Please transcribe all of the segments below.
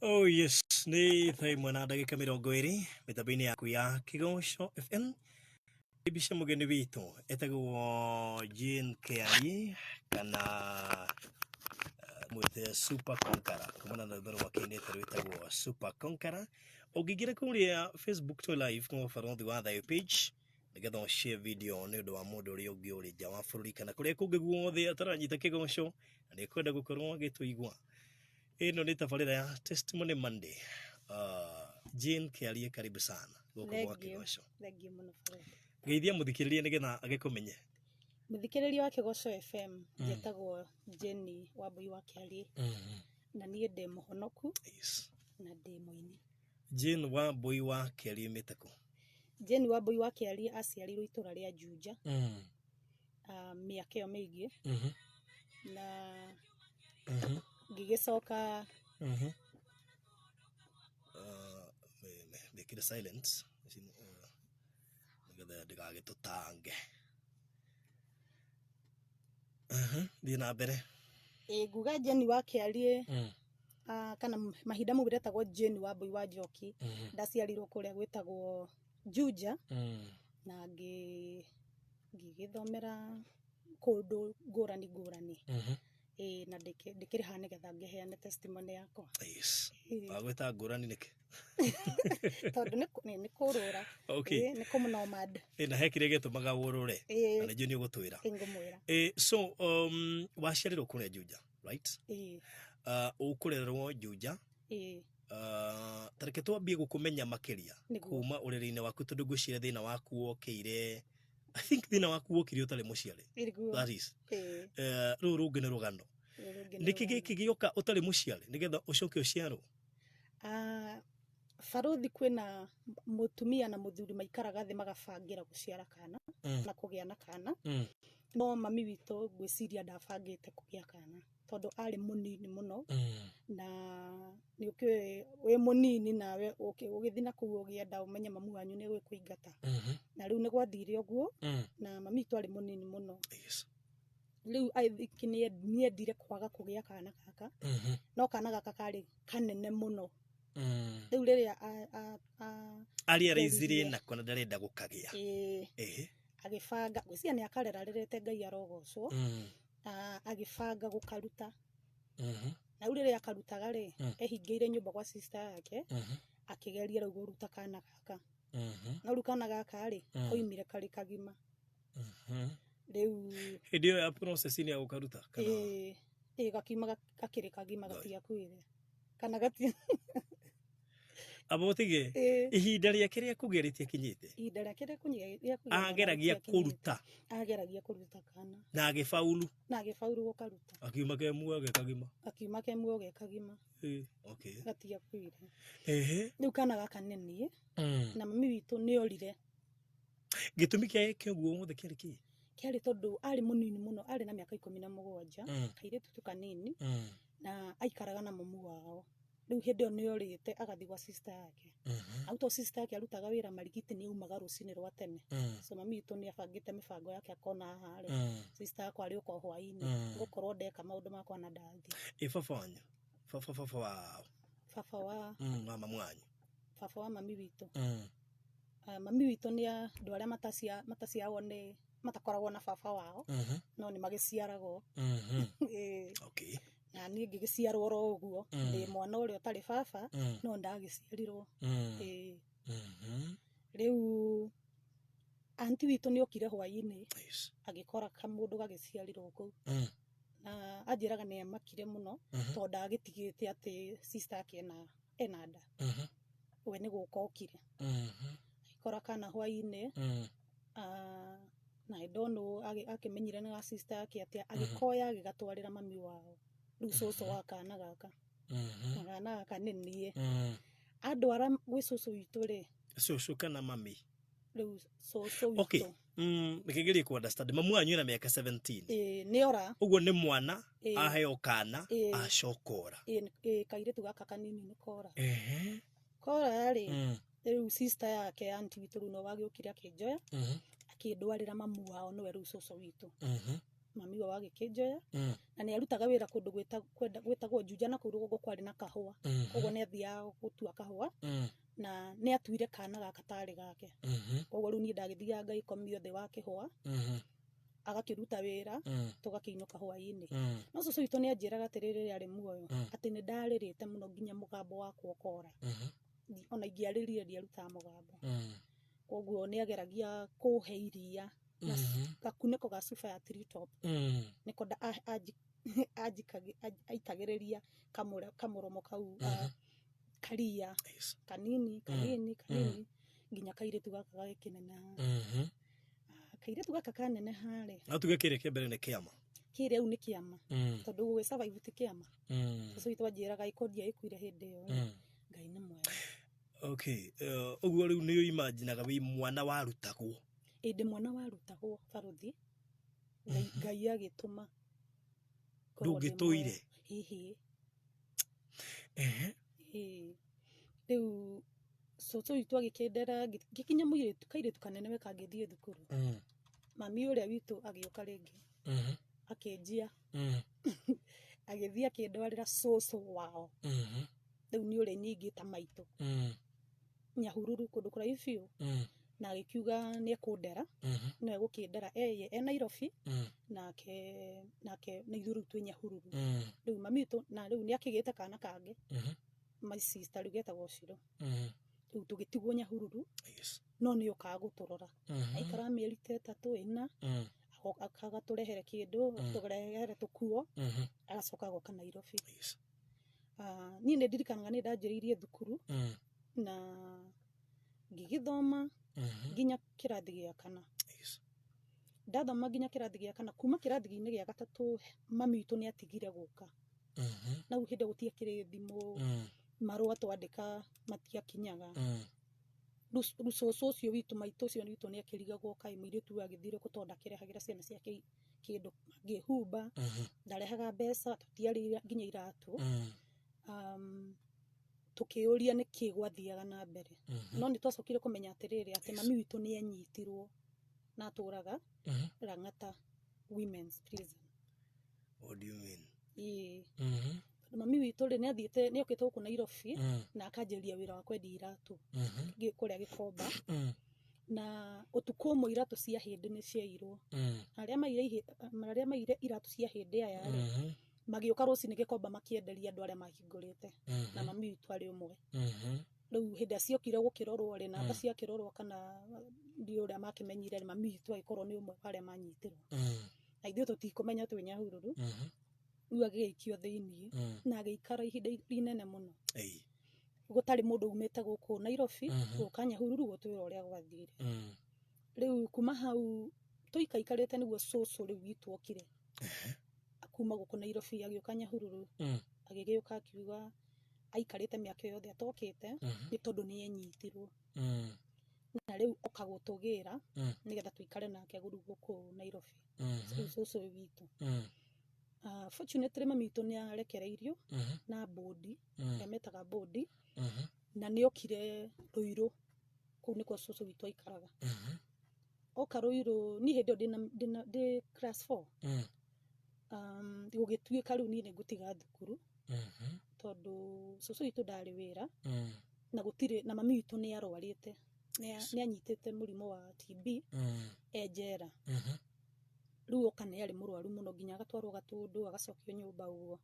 Oh yes, nĩ thaa 1 na ndagĩka 20 mĩtambo-inĩ yaku ya Kĩgoco FM. Mbica mũgeni witũ etagwo Jane Kĩari kana mwĩte Super Conqueror kumana na rwĩmbo rwake ainĩte rwĩtagwo Super Conqueror. Ũngĩingĩra kũrĩa Facebook to live kwa Barũthi wa Thayũ page nĩgetha ũ share video nĩ ũndũ wa mũndũ ũrĩa ũngĩ ũrĩ nja wa bũrũri kana kũrĩa kũngĩ guothe ataranyita kĩgoco na nĩ ekwenda gũkorwo agĩtũigua. Ĩno nĩ tabarĩra ya Testimony Monday. Jane Kĩarie, karibu sana gũkũ gwa Thank you. Kĩgoco. Thank you mũno Barũthi. Geithia mũthikĩrĩria nĩgetha agĩkũmenye. Mũthikĩrĩria wa Kĩgoco FM, njĩtagwo Jenny Wambui wa Kĩarie na niĩ ndĩ mũhonoku na ndĩ mũini. Jane Wambui wa Kĩarie umĩte kũ? Jenny Wambui wa Kĩarie aciarirwo itũra rĩa Juja mĩaka ĩyo mĩingĩ na ngĩgĩcoka Mĩkĩre silent nĩgetha ndĩgagĩtũtange. Thiĩ na mbere. Ĩ nguga Jenny wa Kĩarie kana mahinda mau ndetagwo Jane Wambui wa Njoki. Ndaciarirwo kũrĩa gwĩtagwo Juja na ngĩgĩthomera kũndũ ngũrani ngũrani. Ĩ na ndĩkĩrĩ haha nĩgetha ngĩheane testimony yakwa. Ĩ. Wagwĩta ngũrani nĩkĩ? Tondũ nĩ kũrũra. Ĩ, nĩ kũmnomad. Ĩ, na he kĩrĩa gĩtũmaga ũrũre na nĩnjũĩ nĩ ũgũtwĩra. Ĩ, ngũmwĩra. Ĩ, so waciarĩrwo kũrĩa Juja, right? Ĩ. Ũkũrererwo Juja. Ĩ. Ta reke twambie gũkũmenya makĩria Nĩguo. kuma ũrĩrĩ-inĩ waku tondũ ngwĩciria thĩna waku wokĩire, I think thĩna waku wokire ũtarĩ mũciare. Nĩguo. That is. Ĩ. Rũrũ rũngĩ nĩ rũgano. Rũrũ rũngĩ nĩ Nĩkĩ rũgano. gĩkĩ gĩoka ũtarĩ mũciare nĩgetha ũcoke ũciarwo? Barũthi kwĩna mũtumia na mũthuri maikaraga thĩ magabangĩra gũciara kana na kũgĩa na kana. No mami witũ ngwĩciria ndabangĩte kũgĩa kana tondũ arĩ mũnini mũno na nĩ ũkĩũĩ wĩ mũnini nawe ũgĩthiĩ na kũu ũgĩenda ũmenye mamu wanyu nĩ egũkũingata. Na rĩu nĩ gwathire ũguo na mami witũ arĩ mũnini mũno. Rĩu I think nĩendire kwaga kũgĩa kana gaka no kana gaka karĩ kanene mũno. Rĩu rĩrĩa Arealize Eririe. nako na ndarenda gũkagĩa. Ĩĩ, agĩbanga ngwĩciria nĩ akarera rerete Ngai arogocwo. Agĩbanga gũkaruta. Na rĩu rĩrĩa akarutaga rĩ, ehingĩire nyũmba gwa sister yake, akĩgeria rĩu kũruta kana gaka. No rĩu kana gaka rĩ, koimire karĩ kagima. Rĩu Hĩndĩ ĩyo ya process ya gũkaruta kana? Ĩĩ, ĩĩ, gakiuma gakĩrĩ kagima gatiakuire. Kana gati Aba ũtige Ĩĩ. ihinda rĩake rĩa kũgĩa rĩtiakinyĩte. Ihinda rĩake rĩa kũgĩa Ageragia rĩtiakinyĩte. kũruta. Ageragia kũruta kana. Na agĩbaulu. Na agĩbaulu gũkaruta. Akiuma ke muoyo ge kagima. Akiuma ke muoyo ge kagima. Ĩĩ, okay. Gatiakuire. Rĩu kana gaka nĩ niĩ na mami witũ nĩ orire. Gĩtũmi kĩa eke ũguo wothe kĩarĩ kĩĩ? Kĩarĩ tondũ arĩ mũnini mũno, arĩ na mĩaka 17, kairĩtu tu kanini, na aikaraga na mamu wao. Rĩu hĩndĩ ĩyo nĩ orĩte agathiĩ gwa sister yake. Hau to sister yake arutaga wĩra Marigiti nĩ aumaga rũcinĩ rwa tene. So mami witũ nĩ abangĩte mĩbango yake akona haha rĩ, sister yakwa arĩũka o hwainĩ, ngũkorwo ndeka maũndũ makwa na ndathiĩ. Ĩ baba wanyu? Baba baba wao? Baba wa Wa mamu wanyu? Baba wa mami witũ. Mami witũ nĩ andũ arĩa mataciaragwo nĩ matakoragwo na baba wao, no nĩ magĩciaragwo. Ĩĩ. Na niĩ ngĩgĩciarwo oro ũguo, ndĩ mwana ũrĩa ũtarĩ baba, no ndagĩciarirwo. Ĩĩ. Rĩu anti witũ nĩ okire hwainĩ, agĩkora kamũndũ gagĩciarirwo kũu. Na anjĩraga nĩ amakire mũno, tondũ ndagĩtigĩte atĩ sister yake ena nda. We nĩ gũka okire. Agĩkora kana hwainĩ, na I don't know akĩmenyire nĩ ga sister yake atĩa, agĩkoya agĩgatwarĩra mami wao. Rĩu cũcũ wa kana gaka. Na kana gaka nĩ niĩ. Andwara gwĩ cũcũ witũ rĩ. Cũcũ kana mami? Rĩu cũcũ witũ. Okay. Reke ngerie ku understand. Mamu wanyu ena mĩaka 17. Ĩĩ, nĩ ora. Ũguo nĩ mwana, Ĩĩ. aheo kana, Ĩĩ. acoka ora. Ĩĩ, ĩĩ, kairĩtu gaka kanini nĩ kora. Kora rĩ, rĩu sister yake auntie witũ rĩu no wagĩũkire akĩnjoya, akĩndwarĩra mamu wao nĩwe rĩu cũcũ witũ. Mami wao agĩkĩnjoya na nĩ arutaga wĩra kũndũ gwĩtagwo Juja na kũu rũgongo kwarĩ na kahũa. Koguo nĩ athiaga gũtua kahũa na nĩ atuire kana gaka tarĩ gake. Koguo rĩu niĩ ndagĩthiaga ngagĩkomio thĩ wa kĩhũa, agakĩruta wĩra, tũgakĩinũka hwaĩ-inĩ. No cũcũ witũ nĩ anjĩraga atĩrĩrĩ rĩrĩa arĩ muoyo, atĩ nĩ ndarĩrĩte mũno nginya mũgambo wakwa ũkora. Ona ingĩarĩrire ndiarutaga mũgambo. Koguo nĩ ageragia kũhe iria na gakunĩko ga cuba ya Three Top, nĩko aitagĩrĩria kamũromo kau karia kanini kanini kanini nginya kairĩtu gaka gagĩkĩneneha. Kairĩtu gaka kaneneha rĩ, No tuge kĩrĩa kĩa mbere nĩ kĩama. Kĩrĩa rĩu nĩ kĩama, tondũ gũgĩ survive ti kĩama. Cũcũ witũ anjĩraga ĩkondi ĩkuire hĩndĩ ĩyo rĩ, Ngai nĩ mwega. Okay, ũguo rĩu nĩ ũimaginaga wĩ mwana warutagwo. Ĩndĩ mwana warutagwo, baruthi, Ngai agĩtũma ngorwo ndĩ Ndũngĩtũire. muoyo. Hihi. Ĩĩ. Rĩu cũcũ witũ agĩkĩndera ngĩkinya mũirĩtu kairĩtu kanene we kangĩthiĩ thukuru. Mami ũrĩa witũ agĩũka rĩngĩ, akĩnjia, agĩthiĩ akĩndwarĩra cũcũ wao, rĩu nĩ ũrĩa nyingĩ ta maitũ, Nyahururu, kũndũ kũraihu biũ, na agĩkiuga nĩ ekũndera, no egũkĩndera eye e Nairobi, nake na ithuĩ rĩu twĩ Nyahururu. Rĩu mami witũ na rĩu nĩ akĩgĩte kana kangĩ, my sister, rĩu getagwo Ciro. Rĩu tũgĩtigwo Nyahururu, no nĩ okaga gũtũrora. Aikara mĩeri ta 3 4, agatũrehere kĩndũ, agatũrehere tũkuo, agacoka agoka Nairobi. Niĩ nĩ ndirikanaga nĩ ndanjĩrĩirie thukuru na ngĩgĩthoma nginya kĩrathi gĩa kana. Ndathoma nginya kĩrathi gĩa kana, kuma kĩrathi-inĩ gĩa gatatũ mami witũ nĩ atigire gũka. Na hau hĩndĩ ĩyo gũtiakĩrĩ thimũ, marũa twandĩka matiakinyaga. Rĩu cũcũ ũcio witũ, maitũ ũcio witũ, nĩ akĩrigagwo kaĩ mũirĩtu ũyũ agĩthire kũ, tondũ ndakĩrehagĩra ciana ciake kĩndũ mangĩhumba, ndarehaga mbeca, tũtiarĩ nginya iratũ. Tũkĩũria nĩkĩ gwathiaga na mbere, no nĩ twacokire kũmenya atĩrĩrĩ, atĩ mami witũ nĩ enyitirwo na atũraga Lang'ata Women's Prison. What do you mean? Ĩĩ. Tondũ mami witũ rĩ, nĩ athiĩte, nĩ okĩte gũkũ Nairobi na akanjĩrĩria wĩra wa kwendia iratũ kũrĩa Gĩkomba, na ũtukũ ũmwe iratũ cia hĩndĩ nĩ ciairwo. Arĩa maire iratũ cia hĩndĩ aya rĩ, magĩũka rũcinĩ Gĩkomba makĩenderia andũ arĩa mahingũrĩte, na mami witũ arĩ ũmwe. Rĩu hĩndĩ ĩrĩa ciokire gũkĩrorwo rĩ, namba ciakĩrorwo kana ndiũĩ ũrĩa makĩmenyire rĩ, mami witũ agĩkorwo nĩ ũmwe wa arĩa manyitirwo, na ithuĩ tũtikũmenya twĩ Nyahururu. Rĩu agĩgĩikio thĩiniĩ na agĩikara ihinda inene mũno gũtarĩ mũndũ umĩte gũkũ Nairobi gũka Nyahururu gũtwĩra ũrĩa gwathire. Rĩu kuma hau tũikaikarĩte nĩguo cũcũ rĩu witũ okire kuma gũkũ Nairobi agĩũka Nyahururu. Agĩgĩũka akiuga aikarĩte mĩaka yothe atokĩte nĩ tondũ nĩ enyitirwo, na rĩu oka gũtũgĩra nĩgetha tũikare nake rĩu gũkũ Nairobi, rĩu cũcũ ũyũ witũ. Fortunately mami witũ nĩ arekereirio na bond, ĩrĩa metaga bond, na nĩ okire Ruiru, kũu nĩkuo cũcũ witũ aikaraga. Oka Ruiru niĩ hĩndĩ ĩyo ndĩ class 4. Gũgĩtuĩka rĩu niĩ nĩ ngũtiga thukuru, tondũ cũcũ witũ ndarĩ wĩra na gũtirĩ na mami witũ nĩ arwarĩte, nĩ anyitĩte mũrimũ wa TB e njera. Rĩu oka nĩ arĩ mũrwaru mũno nginya agatwarwo Gatũndũ, agacokio nyũmba ũguo.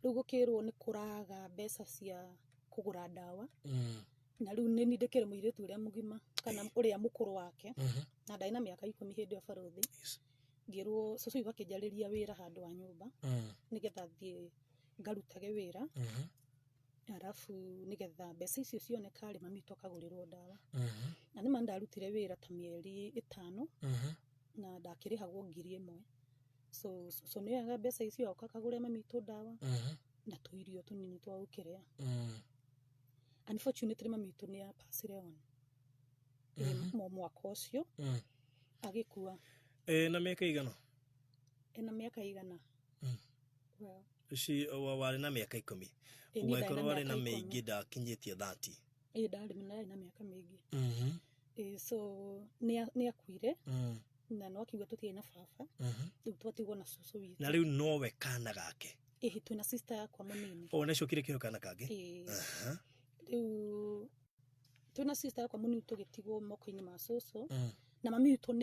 Rĩu gũkĩrwo nĩ kũraga mbeca cia kũgũra ndawa, na rĩu nĩ niĩ ndĩkĩrĩ mũirĩtu ũrĩa mũgima kana ũrĩa mũkũrũ wake, na ndarĩ na mĩaka 10 hĩndĩ ĩyo, barũthi. Ngĩrwo cũcũ witũ akĩnjarĩria wĩra handũ wa nyũmba nĩgetha thiĩ ngarutage wĩra, arabu nĩgetha mbeca icio cioneka rĩ, mami witũ akagũrĩrwo ndawa. Na nĩma ndarutire wĩra ta mĩeri 5 na ndakĩrĩhagwo 1000. So cũcũ nĩoyaga mbeca icio agoka akagũrĩra mami witũ ndawa na tũirio tũnini twa gũkĩrĩa. Unfortunately mami witũ nĩ apacire on mwaka ũcio, agĩkua. Na mĩaka igana? Ena mĩaka igana? Well, Warĩ na mĩaka 10? Ĩ, niĩ ndarĩ na Ũgagĩkorwo warĩ na mĩaka 10. Mĩingĩ, ndakinyĩtie 30. Ĩ, ndarĩ na mĩaka mĩingĩ. Ĩ, so nĩ akuire. Na no akiuga tũtiarĩ na baba. Rĩu twatigwo na cũcũ witũ. Na rĩu nowe kana gake? Ĩhĩ, twĩna sister yakwa mũnini. O nacokire kĩo kana kangĩ? Ĩĩ. Rĩu twĩna sister yakwa mũnini tũgĩtigwo moko-inĩ ma cũcũ. Na mami witũ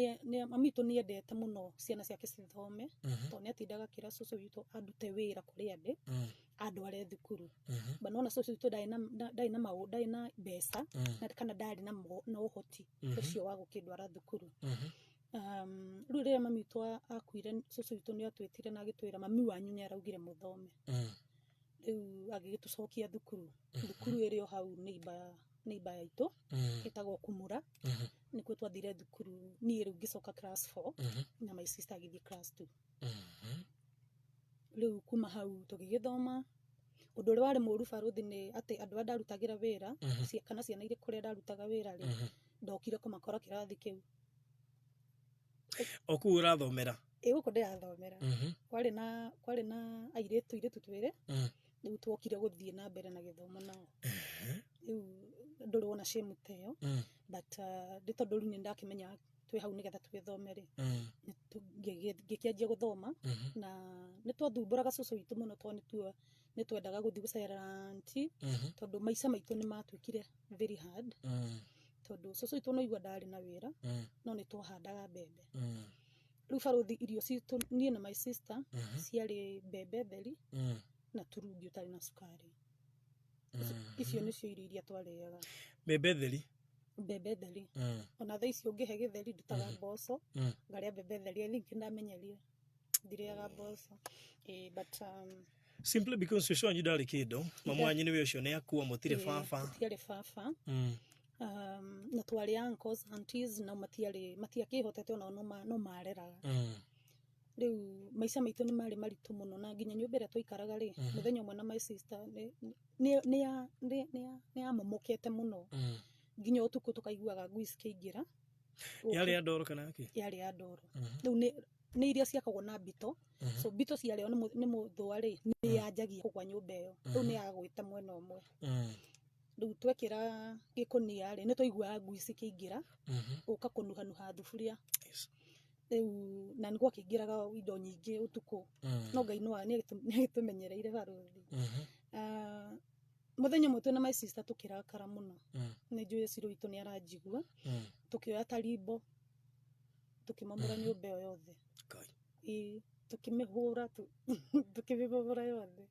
nĩ endete mũno ciana ciake cithome, tondũ nĩ atindaga akĩra cũcũ witũ andute wĩra kũrĩa ndĩ, andware thukuru. But nona cũcũ witũ ndarĩ na mbeca na kana ndarĩ na ũhoti ũcio wa gũkĩndwara thukuru. Rĩu rĩrĩa mami witũ akuire, cũcũ witũ nĩ atwĩtire na agĩtwĩra, "Mami wanyu nĩ araugire mũthome." Rĩu agĩgĩtũcokia thukuru, thukuru ĩrĩ o hau neighbor yaitũ, ĩtagwo Kumura. Nĩkuo twathire thukuru. Niĩ rĩu ngĩcoka class 4 na my sister agĩthiĩ class 2. Rĩu kuma hau tũgĩgĩthoma. Ũndũ ũrĩa warĩ mũũru, barũthi, nĩ atĩ andũ arĩa ndarutagĩra wĩra, kana ciana irĩ kũrĩa ndarutaga wĩra rĩ, ndokire kũmakora kĩrathi kĩu. O kũu ũrathomera? Ĩ, gũkũ ndĩrathomera. Kwarĩ na airĩtu twĩrĩ. Rĩu twokire gũthiĩ na mbere na gĩthomo nao. Rĩu ndũrĩ wona shame ta ĩyo. But nĩ tondũ rĩu nĩ ndakĩmenya twĩ hau nĩgetha twĩthome rĩ, ngĩkĩanjia gũthoma. Na nĩ twathumbũraga cũcũ witũ mũno, tondũ nĩ twendaga gũthiĩ gũcerera aunty, tondũ maica maitũ nĩ matuĩkire very hard, tondũ cũcũ witũ no igua ndarĩ na wĩra, no nĩ twahandaga mbembe. Rĩu barũthi, irio citũ niĩ na my sister ciarĩ mbembe theri na turungi ũtarĩ na cukari. Icio nĩcio irio iria twarĩaga. Mbembe theri? Mbembe theri. Ona thaa ici ũngĩhe gĩtheri, ndutaga mboco, ngarĩa mbembe theri. I think ndamenyeria, ndirĩaga mboco. But Simply because cũcũ wanyu ndarĩ kĩndũ, mamu wanyu nĩwe ũcio nĩ akua, mũtirĩ baba. Tũtiarĩ baba. Na twarĩ uncles, aunties, no matiarĩ, matiakĩhotete onao, no mareraga. Rĩu maica maitũ nĩ marĩ maritũ mũno, na nginya nyũmba ĩrĩa twaikaraga rĩ, mũthenya ũmwe na my sister nĩ yamomokete mũno, nginya ũtukũ tũkaiguaga ngui cikĩingĩra. Yarĩ ya ndoro kana yakĩ? Yarĩ ya ndoro. Rĩu nĩ iria ciakagwo na mbito. So mbito ciarĩo nĩ mũthũa rĩ, nĩ yanjagia kũgwa nyũmba ĩyo. Rĩu nĩ yagwĩte mwena ũmwe. Rĩu twekĩra gĩkũnia rĩ, nĩ twaiguaga ngui cikĩingĩra gũka kũnuhanuha thuburia. Rĩu na nĩ gwakĩingĩraga indo nyingĩ ũtukũ, no Ngai no nĩ agĩtũmenyereire, barũthi. Ah, mũthenya ũmwe twĩna my sister tũkĩrakara mũno, nĩ njũĩ Ciro witũ nĩ aranjigua, tũkĩoya tarimbo, tũkĩmomora nyũmba ĩyo yothe. Ngai. Ĩĩ, tũkĩmĩhũra, tũkĩmĩmomora yothe.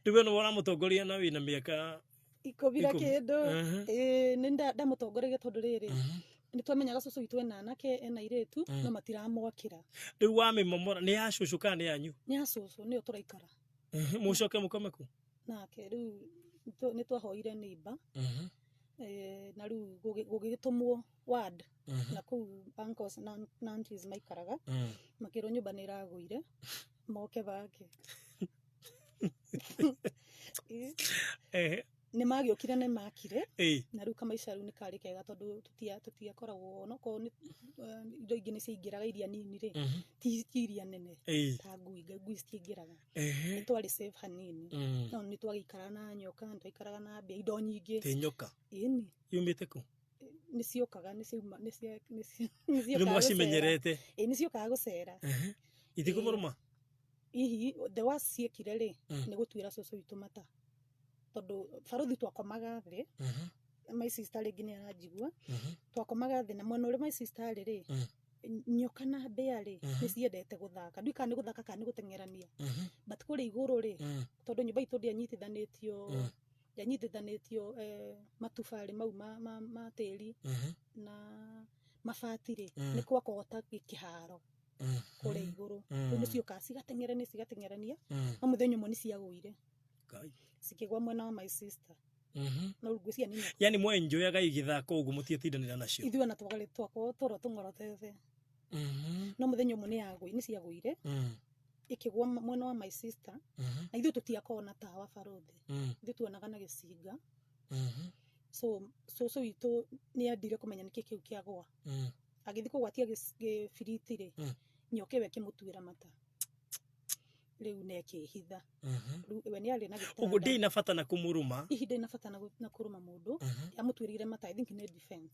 Rĩu we nĩwe ũramũtongoria na wĩna mĩaka 10 na 10. Kĩndũ. Ĩĩ, nĩ ndamũtongoragia, tondũ rĩrĩ, nĩ twamenyaga cũcũ witũ ena anake, ena airĩtu, no matiramwakĩra. Rĩu wamĩmomora, nĩ ya cũcũ kana nĩ yanyu? Nĩ ya cũcũ, nĩyo tũraikara. Mũcoke mũkome kũ? Nake rĩu nĩ twahoire neighbor, na rĩu gũgĩtũmwo ward na kũu uncles na aunties maikaraga, makĩrwo nyũmba nĩ ĩragũire, moke bake. Ĩ, nĩ magĩũkire, nĩ makire. Na rĩu kamaica rĩu nĩ karĩ kega, tondũ tũtiakoragwo nokorwo nĩ indo ingĩ nĩ ciaingĩraga iria nini rĩ, ti iria nene ta ngui. Ngui citiingĩraga. Nĩ twarĩ safe hanini. No nĩ twagĩikaraga na nyoka, nĩ twaikaraga na mbĩa, indo nyingĩ. Ĩ, nyoka? Ĩni. Yumĩte kũ? Nĩ ciokaga, nĩ ciauma, nĩ Nĩ ciokaga gũcera. Mwacimenyerete? Ĩ, nĩ ciokaga gũcera. Itikũmũrũma? Hihi the worst ciekire rĩ, nĩ gũtuĩra cũcũ witũ mata, tondũ barũthi, twakomaga thĩ. My sister rĩngĩ nĩ aranjigua. Twakomaga thĩ, na mwena ũrĩa my sister arĩ rĩ, nyoka na mbĩa rĩ, nĩ ciendete gũthaka. Ndiũĩ kana nĩ gũthaka kana nĩ gũteng'erania, but kũrĩa igũrũ rĩ, tondũ nyũmba itũ ndĩanyitithanĩtio matubarĩ mau ma tĩri na mabati rĩ, nĩ gwakoragwo ta kĩharo kũrĩa igũrũ. Rĩu nĩ ciũkaga cigateng'erania, cigateng'erania, no mũthenya ũmwe nĩ ciagũire. Ngai. Cikĩgwa mwena wa my sister. No rĩu ngwĩciria nĩ nyoka. Yani mwenjoyaga igĩthaka ũguo, mũtiatindanĩra nacio? Ithuĩ ona twagarĩ twakorwo tũrwo tũng'orotete, no mũthenya ũmwe nĩ ciagũire, ĩkĩgwa mwena wa my sister. Na ithuĩ tũtiakoragwo na tawa, barũthi. Ithuĩ tuonaga na gĩcinga. So cũcũ witũ nĩ endire kũmenya nĩkĩ kĩu kĩagũa. Agĩthiĩ kũgwatia gĩbiriti rĩ, nyoka ĩyo ĩkĩmũtuĩra mata. Rĩu na ĩkĩhitha. Rĩu we nĩ arĩ na Ũguo gĩtanda. Ndĩna bata na kũmũrũma. Ihinda ina bata na kũrũma mũndũ. Yamũtuĩrĩire mata, I think nĩ defense.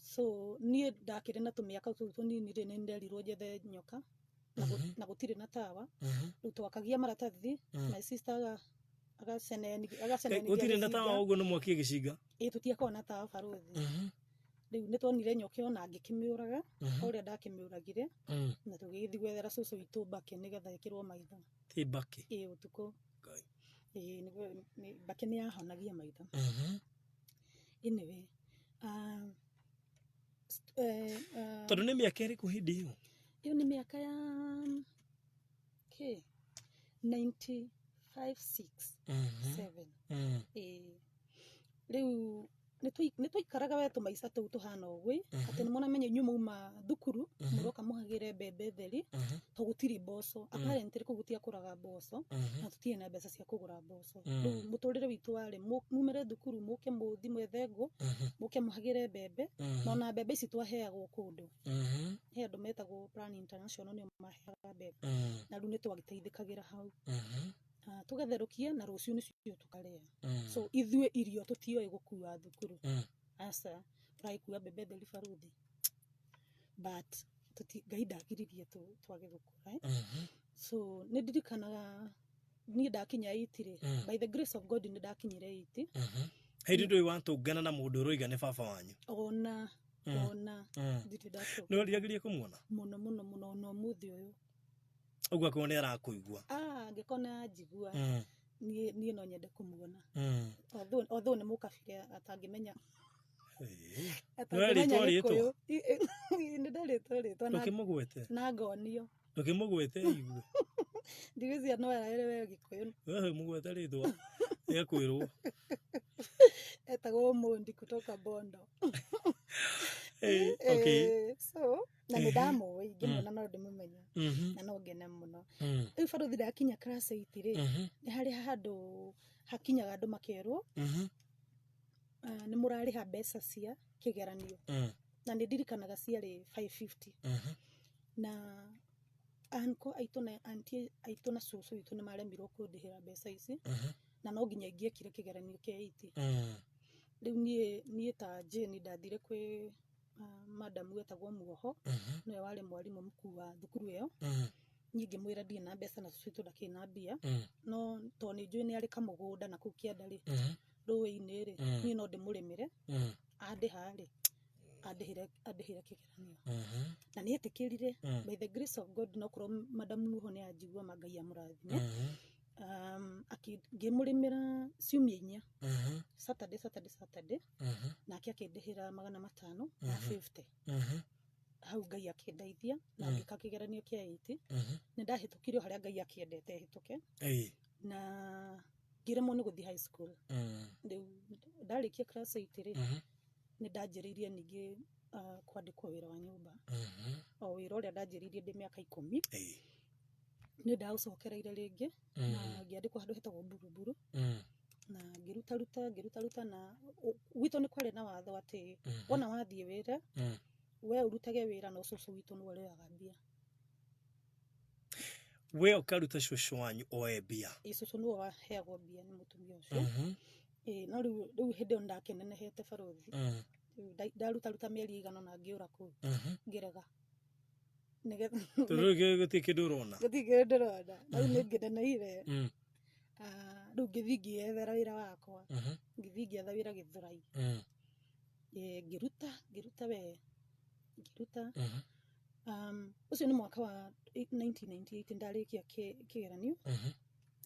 So niĩ ndakĩrĩ na tũmĩaka tũu tũnini rĩ, nĩ nderirwo njethe nyoka na na gũtirĩ na tawa. Rĩu twakagia maratathi, my sister agacenenithia Gũtirĩ na tawa gĩcinga. Ũguo nĩ mwakie gĩcinga? Ĩ, tũtiakoragwo na tawa, barũthi. Rĩu nĩ tuonire nyoka ĩyo na ngĩkĩmĩũraga o ũrĩa ndakĩmĩũragire, na tũgĩgĩthiĩ gwethera cũcũ witũ mbakĩ nĩgetha ĩkĩrwo maitho. Ti mbakĩ? Ĩ, ũtukũ. Ngai. Ĩ, mbakĩ nĩ yahonagia maitho. Anyway, Tondũ nĩ mĩaka ĩrĩkũ hĩndĩ ĩyo? Ĩyo nĩ mĩaka ya kĩ 95, 6, 7. Ĩĩ. Rĩu nĩ twaikaraga we tũmaica tũu tũhana ũguo, atĩ nĩ mũramenya inyuĩ mauma thukuru, mũroka mũhagĩre mbembe theri, to gũtirĩ mboco. Apparently kũu gũtiakũraga mboco, na tũtirĩ na mbeca cia kũgũra mboco. Rĩu mũtũrĩre witũ warĩ mumĩre thukuru, mũke mũthi mwethe ngũ, mũke mũhagĩre mbembe, na ona mbembe ici twaheagwo kũndũ, he andũ metagwo Plan International, nĩo maheaga mbembe, na rĩu nĩ twagĩteithĩkagĩra hau. Ah, tũgatherũkia na rũciũ nĩcio tũkarĩa. So ithuĩ irio tũtioĩ gũkua thukuru. Aca, tũragĩkua mbembe theri, barũthi, but Ngai ndagiririe twage gũkũra, eh? So nĩ ndirikanaga niĩ ndakinya 8 rĩ, by the grace of God nĩ ndakinyire 8. Hĩndĩ ndũĩ watũngana na mũndũ ũroiga nĩ baba wanyu? Ona ona ndirĩ ndatũngana. Nĩ weriragĩria kũmuona? Mũno mũno mũno, ona ũmũthĩ ũyũ. Ũguo akorwo nĩ arakũigua? Ah, angĩkorwo nĩ anjigua, niĩ no nyende kũmuona, although nĩ mũkabira, atangĩmenya Nĩwerĩtwo rĩtwa? Gĩkũyũ. Nĩ nderĩtwo rĩtwa na Ndũkĩmũgwete. Na ngonio. Ndũkĩmũgwete igue. Ndigwĩciria no araerewe Gĩkũyũ. Wewe mũgwete rĩtwa nĩekwĩrwo. Etagwo Omondi kutoka Bondo. Okay. So na nĩ ndamũĩ, ingĩmuona no ndĩmũmenye na no ngene mũno. Rĩu barũthi, ndakinya class 8 rĩ, nĩ harĩ handũ hakinyaga andũ makerwo, ah, nĩ mũrarĩha mbeca cia kĩgeranio, na nĩ ndirikanaga ciarĩ 550, na anko aitũ na auntie aitũ na cũcũ witũ nĩ maremirwo kũndĩhĩra mbeca ici, na no nginya ingĩekire kĩgeranio kĩa 8. Rĩu niĩ ta Jane ndathire kwĩ madam wetagwo Muoho, nĩwe warĩ mwarimũ mkuu wa thukuru ĩyo. Niĩ ngĩmwĩra ndirĩ na mbeca na cũcũ witũ ndakĩrĩ na mbia, no tondũ nĩ njũĩ nĩ arĩ kamũgũnda na kũu kĩanda rĩ, rũĩ-inĩ rĩ, niĩ no ndĩmũrĩmĩre, andĩha rĩ, andĩhĩre kĩgeranio, na nĩ etĩkĩrire. By the grace of God, no korwo madam Muoho nĩ anjigua, ma Ngai amũrathime. Ngĩmũrĩmĩra ciumia 4, Saturday, Saturday, Saturday, nake akĩndĩhĩra 550. Hau Ngai akĩndeithia na ngĩka kĩgeranio kĩa 8. Nĩ ndahĩtũkire o harĩa Ngai akĩendete hĩtũke, na ngĩremwo nĩ gũthiĩ high school. Rĩu ndarĩkia class 8 rĩ, nĩ ndanjĩrĩirie ningĩ kwandĩkwo wĩra wa nyũmba, o wĩra ũrĩa ndanjĩrĩirie ndĩ mĩaka 10. Nĩ ndaũcokereire rĩngĩ na ngĩandĩkwo handũ hetagwo Mburuburu, na ngĩrutaruta ngĩrutaruta, na gwitũ nĩ kwarĩ na watho atĩ wona wathiĩ wĩra, we ũrutage wĩra, no cũcũ witũ nĩwe ũrĩoyaga mbia. We ũkaruta cũcũ wanyu oe mbia? Ĩ, cũcũ nĩwe waheagwo mbia nĩ mũtumia ũcio. Ĩ, no rĩu hĩndĩ ĩyo nĩndakĩnenehete, barũthi. Rĩu ndarutaruta mĩeri ĩigana na ngĩũra kũu, ngĩrega. Tondũ rĩu gũtirĩ kĩndũ ũrona. Gũtirĩ kĩndũ ndĩrona na rĩu nĩ ngĩneneire. Ah, rĩu ngĩthiĩ ngĩyethera wĩra wakwa, ngĩthiĩ ngĩetha wĩra Gĩthũrai. Ĩ, ngĩruta ngĩruta we ngĩruta. Ũcio nĩ mwaka wa 1998 ndarĩkia kĩgeranio.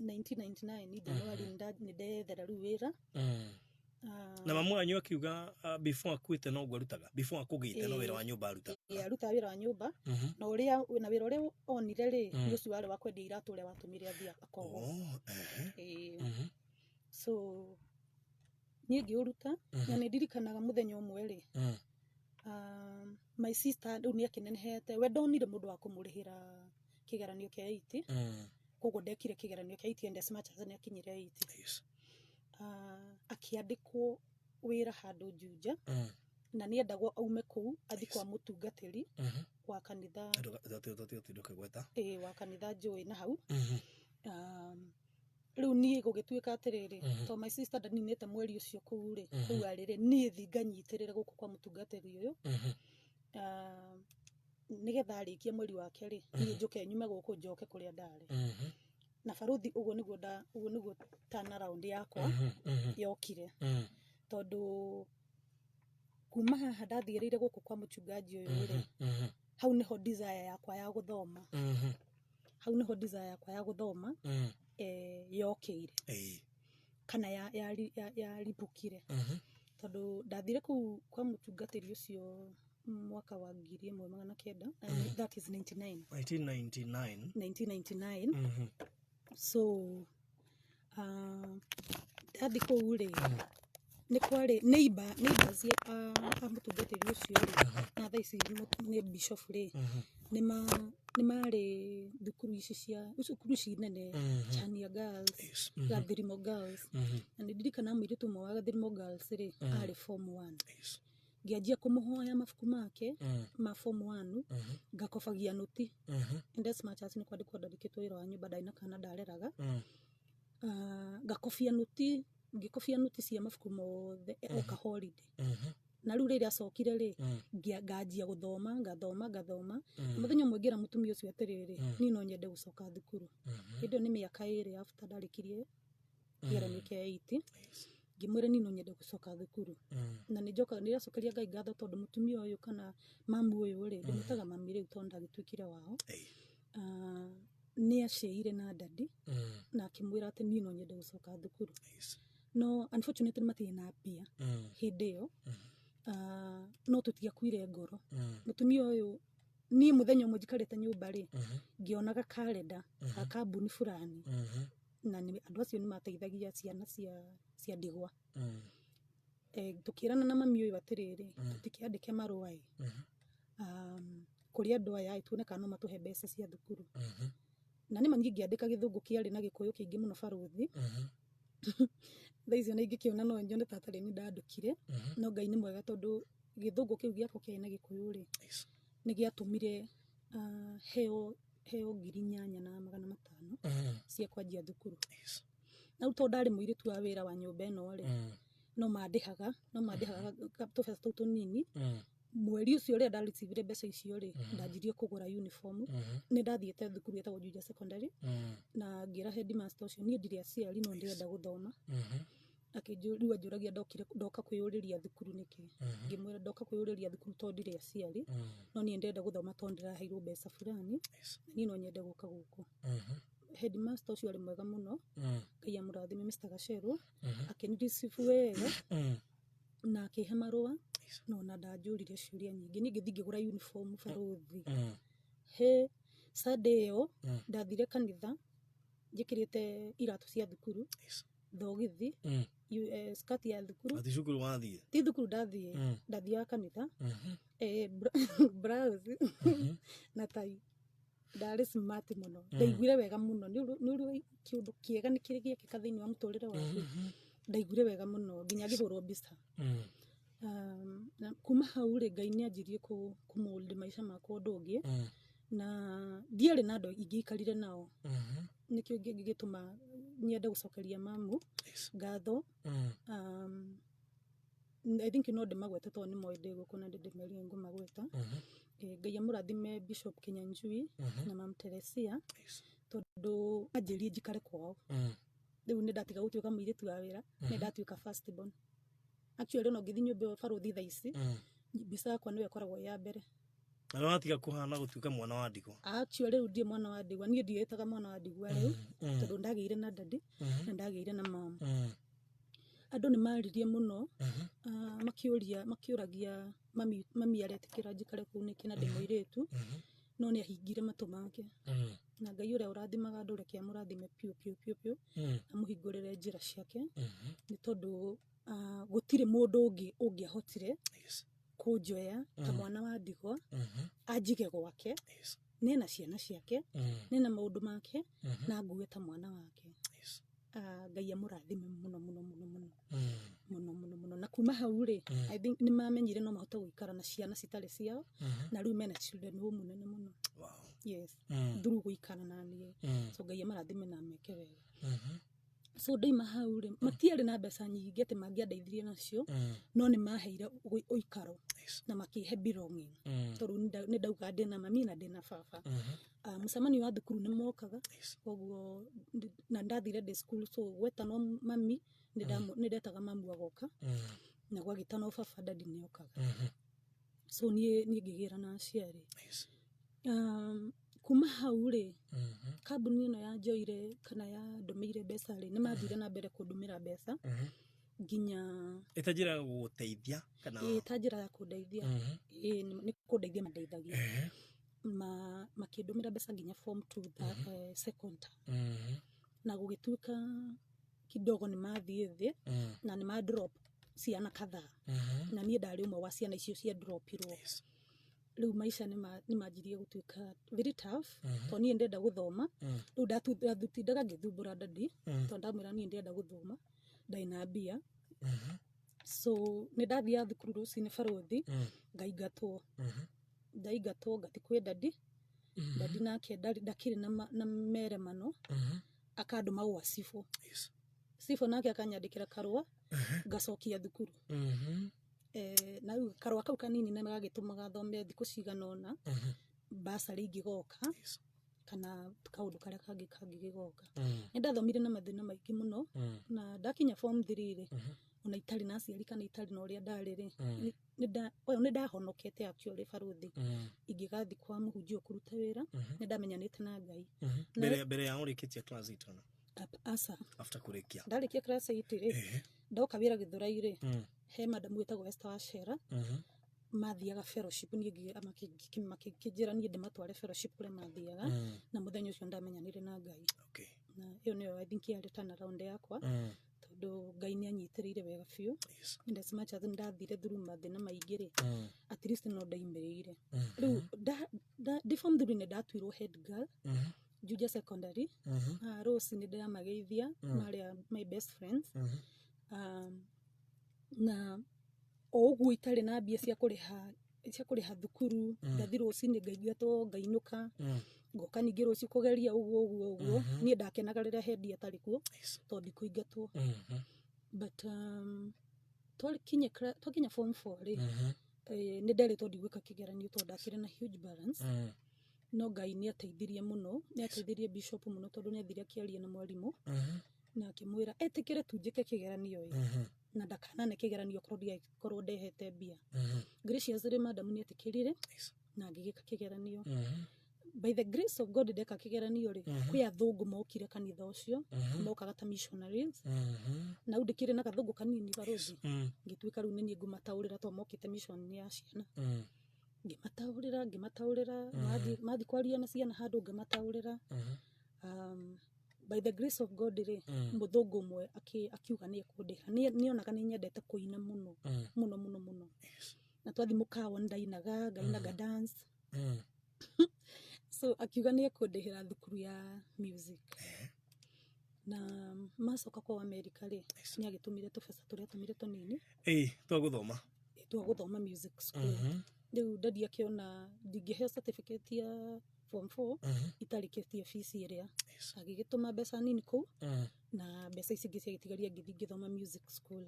1999 January nĩ ndeyethera rĩu wĩra. Ah, Na mamu wanyu akiuga, before akuĩte noguo arutaga, before akũgĩte no wĩra wa nyũmba arutaga? Ĩ, arutaga wĩra wa nyũmba, na ũrĩa na wĩra ũrĩa onire rĩ, nĩ ũcio warĩ wa kwendia iratũ, ũrĩa watũmire athiĩ akohwo. Oh, ehe. Ĩ, so niĩ ngĩũruta, na nĩ ndirikanaga mũthenya ũmwe rĩ, my sister rĩu nĩ akĩnenehete, we ndonire mũndũ wa kũmũrĩhĩra kĩgeranio kĩa 8, koguo ndekire kĩgeranio kĩa 8, and as much as nĩ akinyire 8, akĩandĩkwo wĩra handũ Juja, na nĩ endagwo aume kũu athiĩ kwa mũtungatĩri wa kanitha. Ndũkĩgweta. Ĩ, wa kanitha njũĩ na hau. Rĩu niĩ gũgĩtuĩka atĩrĩrĩ, to my sister ndaninĩte mweri ũcio kũu rĩ, kũu arĩ rĩ, niĩ thi nganyitĩrĩre gũkũ kwa mũtungatĩri ũyũ. Ah, nĩgetha arĩkie mweri wake rĩ, niĩ njũke nyume gũkũ njoke kũrĩa ndarĩ. Na barũthi, ũguo nĩguo nda ũguo nĩguo turnaround yakwa yokire, tondũ kuma haha ndathiĩrĩire gũkũ kwa mũchungaji ũyũ rĩ, hau nĩho desire yakwa ya gũthoma, hau nĩho desire yakwa ya gũthoma yokĩire kana yaribũkire, tondũ ndathire kũu kwa mũtungatĩri ũcio mwaka wa 1900, that is 99. 1999. 1999. So ndathi kũu rĩ, nĩ kwarĩ neighbors a mũtungatĩri ũcio rĩ, na thaa ici nĩ bishop rĩ, nĩ marĩ thukuru ici cia cukuru ici nene, Chania Girls, Gathirimo Girls, na nĩ ndirikana mũirĩtu ũmwe wa Gathirimo Girls rĩ, arĩ form 1. Ngĩanjia kũmũhoya mabuku make ma form 1, ngakobagia nũti, and as much as nĩ kwandĩkwo ndandĩkĩtwo wĩra wa nyũmba, ndarĩ na kana ndareraga. Ah, ngakobia nũti, ngĩkobia nũti cia mabuku mothe oka holiday. Na rĩu rĩrĩa acokire rĩ, nganjia gũthoma, ngathoma, ngathoma. Na mũthenya ũmwe ngĩra mũtumia ũcio atĩrĩrĩ, niĩ no nyende gũcoka thukuru. Hĩndĩ ĩyo nĩ mĩaka 2 after ndarĩkirie kĩgeranio kĩa 8. Ngĩmwĩra niĩ no nyende gũcoka thukuru. Na nĩ njokaga, nĩ ndĩracokeria Ngai ngatho tondũ mũtumia ũyũ kana mamu ũyũ rĩ, ndĩmwĩtaga mami rĩu tondũ ndagĩtuĩkire wao. Ah, nĩ aceire na daddy na akĩmwĩra atĩ niĩ no nyende gũcoka thukuru, no unfortunately matirĩ na mbia hĩndĩ ĩyo. Ah, no tũtiakuire ngoro. Mũtumia ũyũ, niĩ mũthenya ũmwe njikarĩte nyũmba rĩ, ngĩonaga karenda ga kambuni fulani, na andũ acio nĩ mateithagia ciana cia ndigwa. Tũkĩrana na mami ũyũ atĩrĩrĩ, tũtikĩandĩke marũa ĩ kũrĩ andũ aya ĩ, tuone kana no matũhe mbeca cia thukuru. Na nĩma niĩ ngĩandĩka gĩthũngũ kĩarĩ na gĩkũyũ kĩingĩ mũno, barũthi. Thaa icio na ingĩkĩona no nyone ta tarĩ niĩ ndandũkire, no Ngai nĩ mwega tondũ gĩthũngũ kĩu gĩakwa kĩarĩ na gĩkũyũ rĩ, nĩ gĩatũmire heo 8500 cia kwanjia thukuru. Na rĩu tondũ ndarĩ mũirĩtu wa wĩra wa nyũmba ĩno rĩ, no mandĩhaga tũbeca tũu tũnini. Mweri ũcio rĩrĩa ndarecivire mbeca icio rĩ, ndanjirie kũgũra uniform. Nĩ ndathiĩte thukuru ĩtagwo Juja Secondary, na ngĩra headmaster ũcio niĩ ndirĩ aciari no ndĩrenda gũthoma. Rĩu anjũragia ndokire ndoka kwĩyũrĩria thukuru nĩkĩ. Ngĩmwĩra ndoka kwĩyũrĩria thukuru tondũ ndirĩ aciari, no niĩ ndĩrenda gũthoma tondũ ndĩraheirwo mbeca fulani, na niĩ no nyende gũka gũkũ. Headmaster ũcio arĩ mwega mũno, Ngai amũrathime, Mr. Gacerwo, akĩniricibu wega na akĩhe marũa, no ona ndanjũririe ciũria nyingĩ. Niĩ ngĩthiĩ ngĩgũra uniform, barũthi. He Sunday ĩyo ndathire kanitha njĩkĩrĩte iratũ cia thukuru, thogithi, skirt ya thukuru. Ati cukuru wathiĩ? Ti thukuru ndathiĩ, ndathiaga kanitha. Blouse na tai, ndarĩ smart mũno, ndaiguire wega mũno. Nĩ ũrĩ kĩũndũ kĩega nĩ kĩrĩ gĩekĩka thĩinĩ wa mũtũrĩre waku, ndaiguire wega mũno nginya ngĩhũrwo mbica. Na kuma hau rĩ, Ngai nĩ anjirie kũ mold maica makwa ũndũ ũngĩ, na ndiarĩ na andũ ingĩikarire nao. Nĩkĩo gĩtũma nyende gũcokeria mamu ngatho. I think no ndĩmagwete tondũ nĩ moĩ ndĩ gũkũ na ndĩndĩmerire ngũmagweta. Ngai amũrathime Bishop Kinyanjui na Mam Teresia, tondũ anjĩrie njikare kwao. Rĩu nĩ ndatiga gũtuĩka mũirĩtu wa wĩra, nĩ ndatuĩka first born actually. Ona ũngĩthiĩ nyũmba ĩyo, barũthi, thaa ici, mbica yakwa nĩyo ĩkoragwo ĩ ya mbere. Na nĩ watiga kũhana gũtuĩka mwana wa ndigwa? Actually rĩu ndiĩ mwana wa ndigwa, niĩ ndiĩtaga mwana wa ndigwa rĩu, tondũ ndagĩire na daddy na ndagĩire na mama. Andũ nĩ maririe mũno, makĩũria, makĩũragia mami aretĩkĩra njikare kũu nĩkĩ na ndĩ mũirĩtu, no nĩ ahingire matũ make. Na Ngai ũrĩa ũrathimaga andũ, reke amũrathime piũ piũ piũ piũ, amũhingũrĩre njĩra ciake, nĩ tondũ gũtirĩ mũndũ ũngĩ ũngĩahotire kũnjoya ta mwana wa ndigwa, anjige gwake nena ciana ciake, nena maũndũ make, na ngue ta mwana wake. Ngai amũrathime mũno mũno mũno mũno mũno mũno mũno. Na kuma hau rĩ, I think nĩ mamenyire no mahote gũikara na ciana citarĩ ciao, na rĩu mena children home nene mũno. Yes, through gũikara na niĩ. So Ngai amarathime na ameke wega. So ndaima hau rĩ, matiarĩ na mbeca nyingĩ atĩ mangĩandeithirie nacio, no nĩ maheire ũikaro na makĩhe belonging, tondũ nĩ ndauga ndĩna mami na ndĩna baba. Ah, mũcemanio wa thukuru nĩ mokaga. Koguo na ndathire ndĩ school, so gwetanwo mami nĩ ndetaga mamu agoka, na gwagĩtanwo baba, daddy nĩ okaga. So niĩ ngĩgĩra na aciari. Kuma hau rĩ, kambuni ĩno ya njoire kana ya ndũmĩire mbeca rĩ, nĩ mathire na mbere kũndũmĩra mbeca nginya Ĩta njĩra ya gũgũteithia kana? Ĩĩ, ta njĩra ya kũndeithia. Ĩĩ, nĩ kũndeithia mandeithagia. Makĩndũmĩra mbeca nginya form two, second term. Na gũgĩtuĩka kidogo nĩ mathiĩ thĩ na nĩ ma drop ciana kadhaa, na niĩ ndarĩ ũmwe wa ciana icio cia dropirwo. Rĩu maica nĩ manjirie gũtuĩka very tough, tondũ niĩ ndenda gũthoma. Rĩu ndatindaga ngĩthumbũra daddy, tondũ ndamwĩra niĩ ndĩrenda gũthoma, ndarĩ na mbia. So nĩ ndathiaga thukuru rũcinĩ, barũthi, ngaingatwo. Ndaingatwo ngathi kwĩ daddy. Daddy nake ndakĩrĩ na meremano, akandũma gwa cibũ. Cibũ nake akanyandĩkĩra karũa, ngacokia thukuru. Na rĩu karũa kau kanini nĩ gagĩtũmaga thome thikũ cigana ũna, basarĩ ingĩgoka kana kaũndũ karĩa kangĩ kangĩgĩgoka. Nĩ ndathomire na mathĩna maingĩ mũno, na ndakinya form 3 rĩ, ona itarĩ na aciari kana itarĩ na ũrĩa ndarĩ rĩ, nĩ ndahonokete actually, barũthi. Ingĩgathiĩ kwa mũhunjia ũkũruta wĩra, nĩ ndamenyanĩte na Ngai. Mbere ya ũrĩkĩtie class 8 ona? Aca. After kũrĩkia. Ndarĩkia class 8 rĩ, ndoka wĩra Gĩthũrai rĩ, he madamu wĩtagwo Esther Wachera, mathiaga fellowship. Niĩ makĩnjĩra niĩ ndĩmatware fellowship kũrĩa mathiaga, na mũthenya ũcio ndamenyanire na Ngai. Na ĩyo nĩyo I think yarĩ turnaround yakwa, tondũ Ngai nĩ anyitĩrĩire wega biũ. And as much as ndathire through mathĩna maingĩ rĩ, at least no ndaimĩrĩire. Rĩu ndĩ form 3 nĩ ndatuirwo head girl Juja Secondary. Rose nĩ ndĩramageithia, marĩa my best friends. Na o ũguo itarĩ na mbia cia kũrĩha thukuru, ngathi rũcinĩ ngaingatwo, ngainũka, ngoka ningĩ rũciũ kũgeria ũguo ũguo ũguo. Niĩ ndakenaga rĩrĩa head atarĩ kuo, tondũ ndikũingatwo. But twakinya form 4 rĩ, nĩ nderitwo ndigwĩka kĩgeranio tondũ ndakĩrĩ na huge balance. No Ngai nĩ ateithirie mũno, nĩ ateithirie bishop mũno, tondũ nĩ athire akĩaria na mwarimũ na akĩmwĩra etĩkĩre tu njĩke kĩgeranio ĩ, na ndakanane kĩgeranio korwo ndiakorwo ndehete mbia. Graciously madam nĩ etĩkĩrire na ngĩgĩka kĩgeranio. By the grace of God, ndeka kĩgeranio rĩ, kwĩ athũngũ mokire kanitha ũcio, mokaga ta missionaries, na rĩu ndĩkĩrĩ na gathũngũ kanini, barũthi. Ngĩtuĩka rĩu nĩ niĩ ngũmataũrĩra, tondũ mokĩte mission ya ciana. Ngĩmataũrĩra, ngĩmataũrĩra, mathiĩ kwaria na ciana handũ ngĩmataũrĩra. By the grace of God rĩ, mũthũngũ ũmwe akiuga nĩ ekũndĩha. Nĩonaga nĩ nyendete kũina mũno mũno mũno mũno, na twathi mũkawa nĩ ndainaga, ngainaga dance. So akiuga nĩ ekũndĩhĩra thukuru ya music. Na macoka kwa America rĩ, nĩ agĩtũmire tũbeca tũrĩa atũmire tũnini. Ĩĩ, twagũthoma. Twa gũthoma music school. Rĩu daddy akĩona ndingĩheo certificate ya form 4 itarĩkĩtie fees ĩrĩa, agĩgĩtũma mbeca nini kũu, na mbeca ici ingĩ ciagĩtigaria ngĩthiĩ ngĩthoma music school.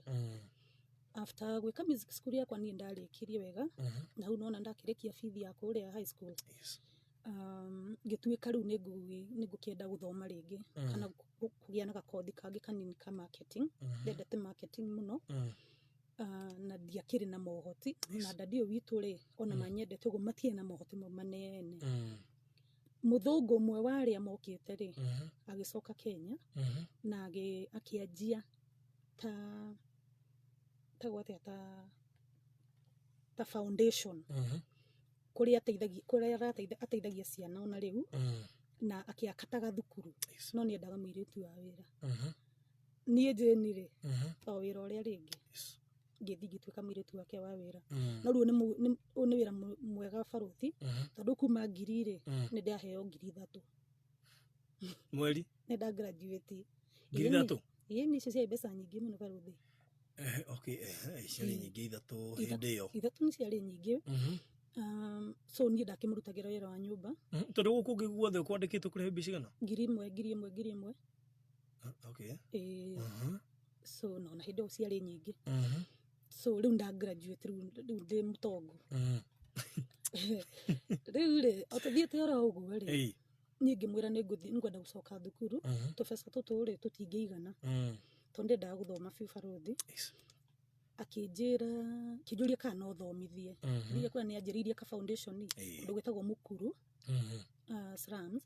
After gwĩka music school yakwa, niĩ ndarĩkirie wega, na hau nona ndakĩrĩkia bithi ya kũrĩa high school, ngĩtuĩka rĩu nĩ ngũkĩenda gũthoma rĩngĩ kana kũgĩa na gakothi kangĩ kanini ka marketing. Ndendete marketing mũno. Na ndiakĩrĩ na mohoti, na daddy ũyũ witũ rĩ, ona manyendete ũguo, matiarĩ na mohoti mau manene. Mũthũngũ ũmwe wa arĩa mokĩte rĩ, agĩcoka Kenya na akĩanjia ta gwatĩa ta foundation kũrĩa ateithagia, kũrĩa ateithagia ciana ona rĩu, na akĩaka ta gathukuru, no nĩ endaga mũirĩtu wa wĩra. Niĩ Jane rĩ, o wĩra ũrĩa rĩngĩ ngĩthiĩ ngĩtuĩka mũirĩtu wake wa wĩra. No rĩu ũyũ nĩ wĩra mwega, barũthi, tondũ kuma ngiri rĩ, nĩ ndaheo 3,000. Mweri? Nĩ nda graduate. 3,000? Ĩĩ, nĩ icio ciarĩ mbeca nyingĩ mũno, barũthi. Okay, icio nĩ nyingĩ, ithatũ hĩndĩ ĩyo. Ithatũ nĩ ciarĩ nyingĩ. So niĩ ndakĩmũrutagĩra wĩra wa nyũmba. Tondũ gũkũ ũngĩ guothe kwandĩkĩtwo kũrĩha mbia cigana? 1,000, 1,000, 1,000. Okay. Ĩĩ. So no na hĩndĩ ĩyo ciarĩ nyingĩ. So rĩu nda graduate, rĩu ndĩ mũtongu. Rĩu rĩ, o tũthiĩte oro ũguo rĩ, niĩ ngĩmwĩra nĩ ngũthiĩ, ngwenda gũcoka thukuru. Tũbeca tũtũ rĩ, tũtingĩigana, tondũ ndendaga gũthoma biũ barothi. Akĩnjĩra, akĩnjũria kana no thomithie. Ndirĩ kuona nĩ anjĩrĩirie ka foundation kũndũ gwĩtagwo Mukuru slums.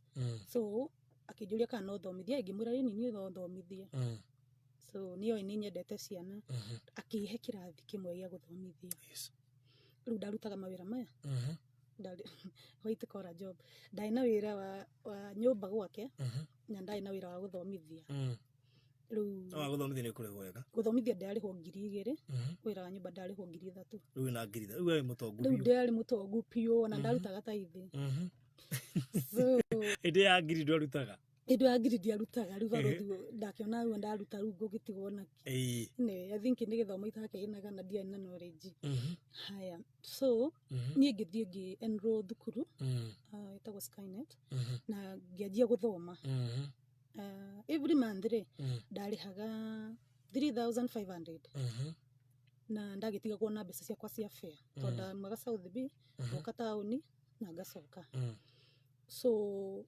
So akĩnjũria kana no thomithie, ngĩmwĩra ĩni, niĩ no thomithie. So nĩoĩ nĩ nyendete ciana. Akĩhe kĩrathi kĩmwe gĩa gũthomithia. Rĩu ndarutaga mawĩra maya. Ndarĩ white collar job. Ndarĩ na wĩra wa nyũmba gwake, na ndarĩ na wĩra wa gũthomithia. Rĩu Wa gũthomithia nĩ kũrĩhwo wega? Gũthomithia ndarĩhwo 2000, wĩra wa nyũmba ndarĩhwo 3000. Rĩu wĩna 3000, rĩu wĩ mũtongu Rĩu biũ. Ndarĩ mũtongu biũ, ona ndarutaga taithi. So Hĩndĩ ya ngiri ndwarutaga? Hĩndĩ ya ngiri ndiarutaga. Rĩu barothi ndakĩona rĩu ndaruta, rĩu ngũgĩtigwo nakĩ? Nĩ I think nĩ gĩthomo itakĩinaga na ndiarĩ na knowledge. Haya, so niĩ ngĩthiĩ ngĩ enroll thukuru ĩtagwo Skynet, na ngĩanjia gũthoma. Every month rĩ, ndarĩhaga 3500, na ndagĩtigagwo na mbeca ciakwa cia fare, tondũ ndaumaga South B ngoka taũni na ngacoka. So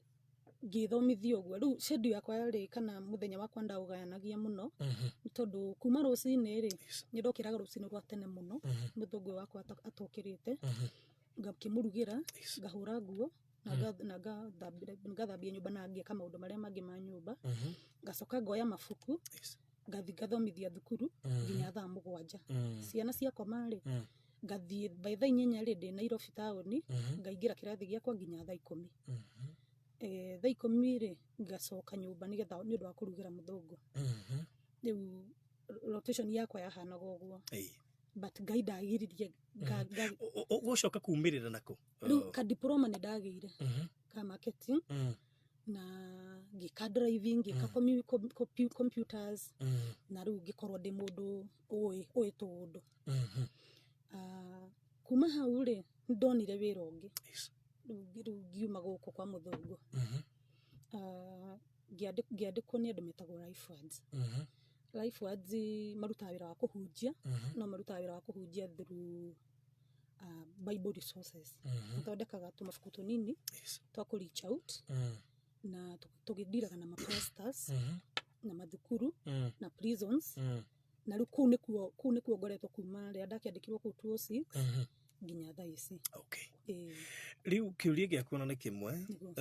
ngĩthomithio ũguo. Rĩu schedule yakwa yarĩ, kana mũthenya wakwa ndaũgayanagia mũno, nĩ tondũ kuma rũcinĩ rĩ, nĩ ndokĩraga rũcinĩ rwa tene mũno, mũthũngũ ũyũ wakwa atokĩrĩte, ngakĩmũrugĩra, ngahũra nguo na ngathambia nyũmba na ngeka maũndũ marĩa mangĩ ma nyũmba. Ngacoka ngoya mabuku, ngathiĩ ngathomithia thukuru nginya thaa 7. Ciana ciakoma rĩ, ngathiĩ by thaa 8 rĩ, ndĩ Nairobi taũni, ngaingĩra kĩrathi gĩakwa nginya thaa 10. Thaa 10 rĩ, ngacoka nyũmba nĩgetha nĩ ũndũ wa kũrugĩra mũthũngũ. Rĩu rotation yakwa yahanaga ũguo. But Ngai ndagiririe Ũgũcoka kumĩrĩra nako? Rĩu ka diploma nĩ ndagĩire ka marketing, na ngĩka driving, ngĩka computers, na rĩu ngĩkorwo ndĩ mũndũ ũĩ tũũndũ. Kuma hau rĩ, nĩ ndonire wĩra ũngĩ. Rĩu ngiuma gũkũ kwa mũthũngũ. Ngĩandĩkwo nĩ andũ metagwo Life Words. Life Words marutaga wĩra wa kũhunjia, no marutaga wĩra wa kũhunjia through Bible resources. Mathondekaga tũmabuku tũnini twa kũ reach out, na tũgĩdiraga na mapastors na mathukuru na prisons. Na rĩu kũu nĩkuo ngoretwo kuma rĩrĩa ndakĩandĩkirwo kũu 206 nginya thaa ici. Ĩĩ. Rĩu kĩũria gĩakwa na nĩ kĩmwe. Nĩguo.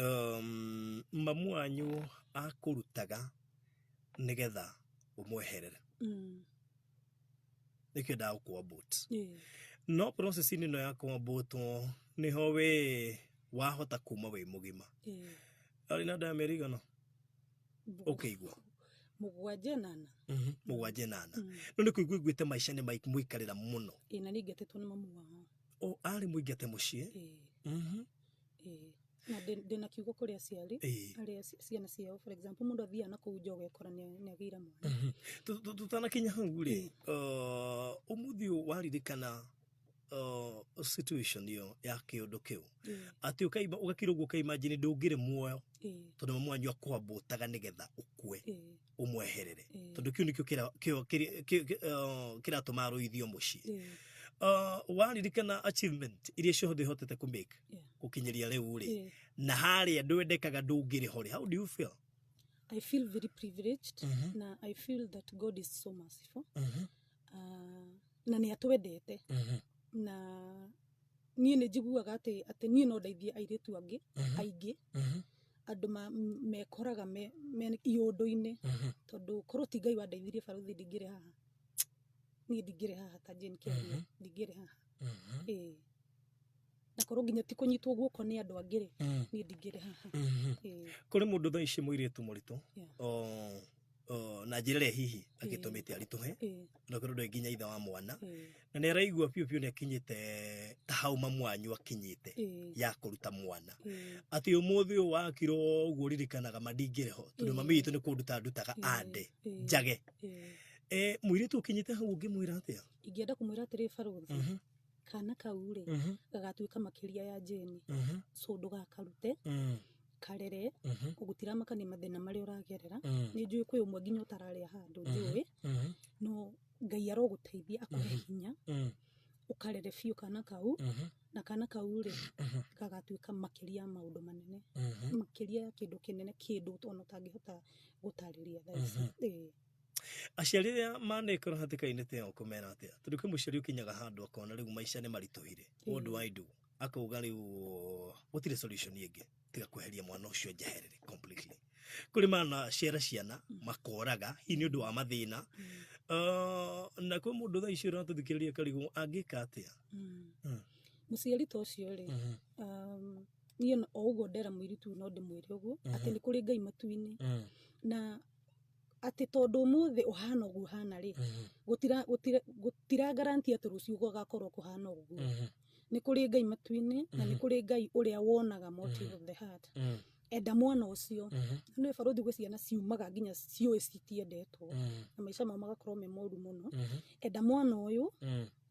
Mamu wanyu akũrutaga nĩgetha ũmweherere, nĩkĩo endaga gũkũabort? No process-inĩ ĩno ya kũabortwo nĩho we wahota kuma wĩ mũgima? Arĩ na nda ya mĩeri igana ũkĩigua? 7 8. 7 8. No nĩ kũigua iguĩte maica nĩ mũikarĩra mũno. Ĩĩ, na nĩ ingatĩtwo nĩ mamu wao. O arĩ mũingate mũciĩ? Ĩĩ. Ĩĩ, na ndĩna kiugo kũrĩ aciari arĩa ciana ciao, for example, mũndũ athiaga na kũu nja ũgekora nĩ agĩire mwana. Tũtanakinya hau rĩ, ũmũthĩ ũyũ waririkana situation ĩyo ya kĩũndũ kĩu, atĩ ũkaima ũgakira ũguo, ũkaimagine ndũngĩrĩ muoyo, tondũ mamu wanyu akwambũtaga nĩgetha ũkue, ũmweherere, tondũ kĩu nĩkĩo kĩratũma arũithio mũciĩ. Waririkana achievement iria ciothe ũhotete kũ make gũkinyĩria rĩu rĩ, na harĩa ndwendekaga ndũngĩrĩ ho rĩ, how do you feel? I feel very privileged, na I feel that God is so merciful. Na nĩ atwendete, na niĩ nĩ njiguaga atĩ niĩ no ndeithie airĩtu angĩ aingĩ, andũ mekoraga me iũndũ-inĩ, tondũ korwo ti Ngai wandeithirie, barothi, ndingĩrĩ haha. Niĩ ndingĩrĩ haha ta Jane Kĩaria, ndingĩrĩ haha. Ĩĩ, na korwo nginya ti kũnyitwo guoko nĩ andũ angĩ rĩ, niĩ ndingĩrĩ haha. Ĩĩ. Kũrĩ mũndũ thaa ici mũirĩtu mũritũ na njĩra ĩrĩa hihi agĩtũmĩte aritũhe, na korwo ndũrĩ nginya ithe wa mwana, na nĩ araigua biũ biũ nĩ akinyĩte ta hau mamu wanyu akinyĩte ya kũruta mwana, atĩ ũmũthĩ ũyũ wakirwo ũguo ririkanaga ma ndingĩrĩ ho tondũ mami witũ nĩ kũnduta ndutaga ande njage. Mũirĩtu ũkinyĩte hau ũngĩmwĩra atĩa? Ingĩenda kũmwĩra atĩrĩ, barothi, kana kau rĩ, gagatuĩka makĩria ya Jane, so ndũgakarute. Karere gũtiramakania mathĩna marĩa ũragerera. Nĩ njũĩ kwĩ ũmwe nginya ũtararĩa handũ njũĩ, no Ngai arogũteithia, akũhe hinya ũkarere biũ kana kau, na kana kau rĩ, gagatuĩka makĩria ya maũndũ manene, makĩria ya kĩndũ kĩnene, kĩndũ ona ũtangĩhota gũtarĩria thaa ici. Ĩĩ. Aciari arĩa manekora hatĩka-inĩ ta ĩyo ũkũmera atĩa? Tondũ kwĩ mũciari ũkinyaga handũ akona rĩu maica nĩ maritũhire, what do I do? Akauga rĩu gũtirĩ solution ĩngĩ tiga kweheria mwana ũcio njeherere completely. Kũrĩ manacera ciana makoraga hihi nĩ ũndũ wa mathĩna. Na kwĩ mũndũ thaa ici ũratũthikĩrĩria akarigwo angĩka atĩa. Mũciari ta ũcio rĩ, niĩ o ũguo ndera mũirĩtu ũyũ no ndĩmwĩre ũguo atĩ nĩ kũrĩ Ngai matu-inĩ, na atĩ tondũ ũmũthĩ ũhana ũguo ũhana rĩ, gũtira guarantee atĩ rũciũ gũgakorwo kũhana ũguo. Nĩ kũrĩ Ngai matu-inĩ, na nĩ kũrĩ Ngai ũrĩa wonaga motive of the heart. Enda mwana ũcio. Nĩ barũthi, gwĩ ciana ciumaga nginya ciũĩ citiendetwo, na maica mao magakorwo me moru mũno. Enda mwana ũyũ,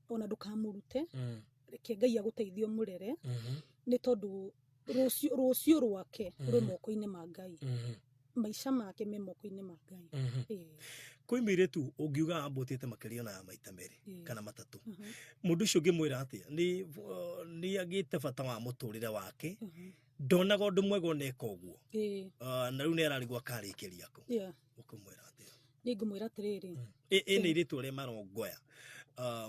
ona ndũkamũrute, reke Ngai agũteithie ũmũrere, nĩ tondũ rũciũ rwake rwĩ moko-inĩ ma Ngai, maica make me moko-inĩ ma Ngai. Ĩĩ. Kwĩ mũirĩtu ũngiuga ambũtĩte makĩria ona ya maita merĩ kana matatũ, mũndũ ũcio ũngĩmwĩra atĩa? Nĩ agĩte bata wa mũtũrĩre wake, ndonaga ũndũ mwega ona eka ũguo, na rĩu nĩ ararigwo akarĩkĩria kũ. Ũkũmwĩra atĩa? Nĩ ngũmwĩra atĩrĩrĩ, Ĩ nĩ irĩtu arĩa marongoya